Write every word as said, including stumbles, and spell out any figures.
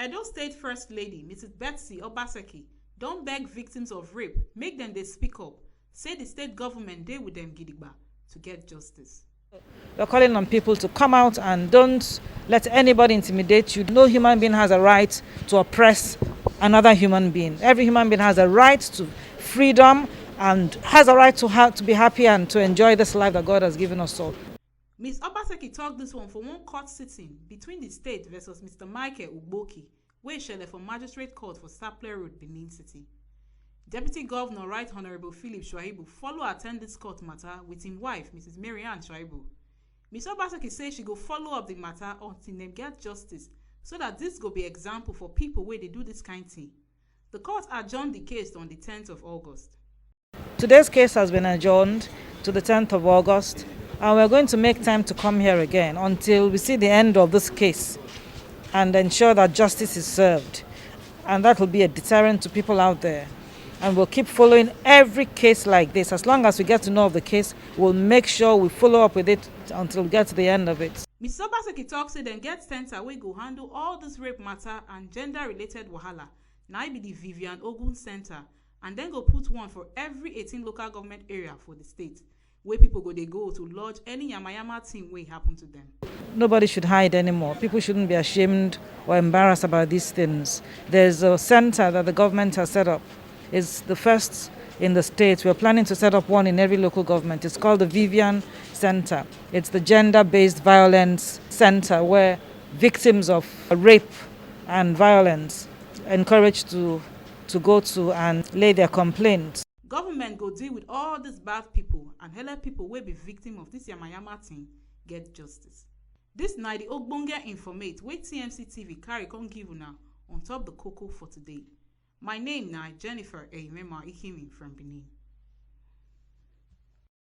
Edo State First Lady, Missus Betsy Obaseki, don beg victims of rape make dem dey speak up, say the state government dey with dem gidigba to get justice. We're calling on people to come out and don't let anybody intimidate you. No human being has a right to oppress another human being. Every human being has a right to freedom and has a right to, ha- to be happy and to enjoy this life that God has given us all. Miss Obaseki talk this one for one court sitting between the state versus Mister Michael Ugboki, wey shele for Magistrate Court for Sapele Road, Benin City. Deputy Governor Right Honourable Philip Shuaibu follow attend this court matter with him wife, Missus Mary Ann Shuaibu. Miss Obaseki say she go follow up the matter until dem get justice, so that this go be example for people wey dey do this kind thing. The court adjourn the case on the tenth of August. Today's case has been adjourned to the tenth of August, and we're going to make time to come here again until we see the end of this case and ensure that justice is served. And that will be a deterrent to people out there. And we'll keep following every case like this. As long as we get to know of the case, we'll make sure we follow up with it until we get to the end of it. Miss Obaseki talk say dem get center wey go handle all this rape matter and gender-related wahala. Na im be the Vivian Ogun Center, and dem go put one for every eighteen local government area for the state, wey people go dey go to lodge any yamayama thing wey happen to them. Nobody should hide anymore. People shouldn't be ashamed or embarrassed about these things. There's a center that the government has set up. It's the first in the state. We're planning to set up one in every local government. It's called the Vivian Center. It's the gender-based violence center where victims of rape and violence encouraged to, to go to and lay their complaints. Government go deal with all these bad people and help people wey be victim of this yamayama thing get justice. This na the ogbonge informate wey T M C T V carry come give una on top the koko for today. My name na Jennifer Eyimema Ikimi from Benin.